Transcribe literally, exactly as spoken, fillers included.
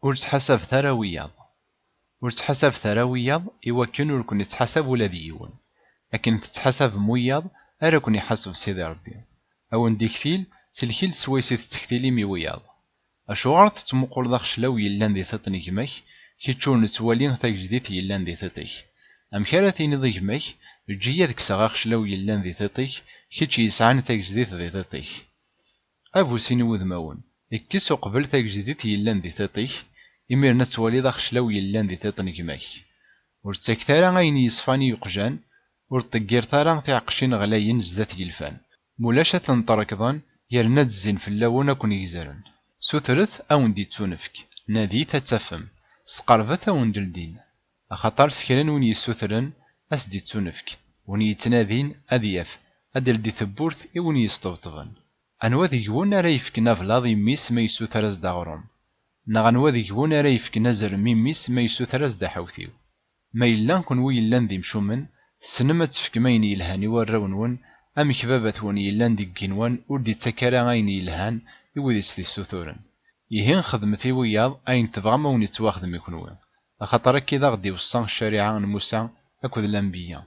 Ur ttḥasabet ara wiyaḍ. Ur ttḥasabet ara wiyaḍ, iwakken ur ken-ittḥasab ula d yiwen. Akken tettḥasabem wiyaḍ, ara ken-iḥaseb Sidi Ṛebbi. A wen-d-iktil, s lkil swayes i tettektilim i wiyaḍ. Acuɣer tettmuquleḍ axeclaw yellan di tiṭ n gma-k, kečč ur nettwali tagejdit yellan di tiṭ-ik? Amek ara tiniḍ i gma-k, eǧǧ-iyi ad kkseɣ axeclaw yellan di tiṭ-ik, kečč yesɛan tagejdit di tiṭ-ik? A bu sin wudmawen, kkes uqbel tagejdit yellan di tiṭ-ik, imiren ad twaliḍ axeclaw yellan di tiṭ n gma-k. Ur ttaket ara ayen yeṣfan i yeqjan, ur ṭeggiret ara tiɛeqqcin ɣlayen zdat yilfan. Mulac ad ten-trekḍen, yerna ad zzin fell-awen ad ken-gezren. Sutret, a wen-d-ittunefk, nadit, ad tafem, sqerbet, a wen-d-ldin. Axaṭer s kra n win yessutren, ad s-d-ittunefk, win yettnadin, ad yaf, ad d-teldi tewwurt i win yesṭebṭben. Anwa deg-wen ara yefken ablaḍ i mmi-s ma yessuter-as-d aɣrum? Neɣ anwa deg-wen ara yefken azrem i mmi-s ma yessuter-as-d aḥewtiw? Ma yella kenwi yellan d imcumen, tessnem ad tefkem ayen yelhan i warraw-nwen, amek baba-twen yellan deg igenwan ur d-ittak ara ayen yelhan i wid i s-t-issuturen. Ihi xedmet i wiyaḍ ayen tebɣam a wen-ittwaxdem i kenwi, axaṭer akka i d aɣ-d-iweṣṣa ccariɛa n Musa akked lanbeyya.